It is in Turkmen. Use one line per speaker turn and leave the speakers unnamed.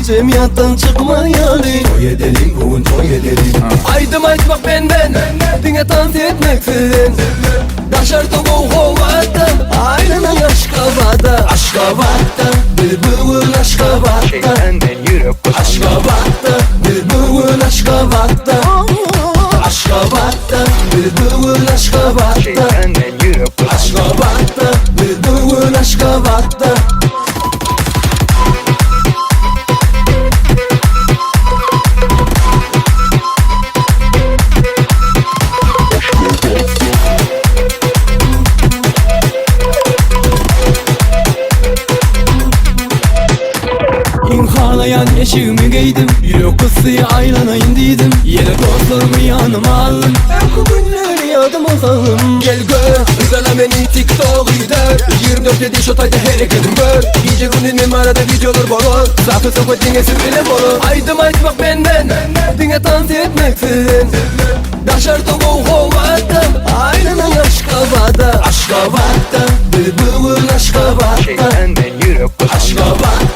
Hiçem ýatdan çykmaýaly.
Toý edeliň bu gün toý edeliň.
Aýdym aýtmak menden, diňe tans etmek sizden. Daşarda gowy howada, aýlanyň Aşgabada. Aşgabatda, biz bu gün Aşgabatda.
Şeytan men ýürek gysan.
Aşgabatda, biz bu gün Aşgabatda. Aşgabatda, biz bu gün Aşgabatda.
Şeytan men ýürek gysan.
Aşgabatda, biz bu gün Aşgabatda. Iň halaýan eşigimi geýdim Ýürek gysdy aýlanaýyn diýdim Ýene dostlarymy ýanyma aldym Öňki günleri ýadyma saldym Gel gör, yzala meni TikTok gider 24 edi şo taýda hereketim gör Gije gündiz men barada wideolar bolar Safy söhbet diňe siz bile bolar Aýdym aýtmak menden, diňe tans etmek sizden Daşarda gowy howada, aýlanyň Aşgabada Aşgabatda, biz bu gün Aşgabatda
Şeytan men ýürek gysan.
Aşgabatda.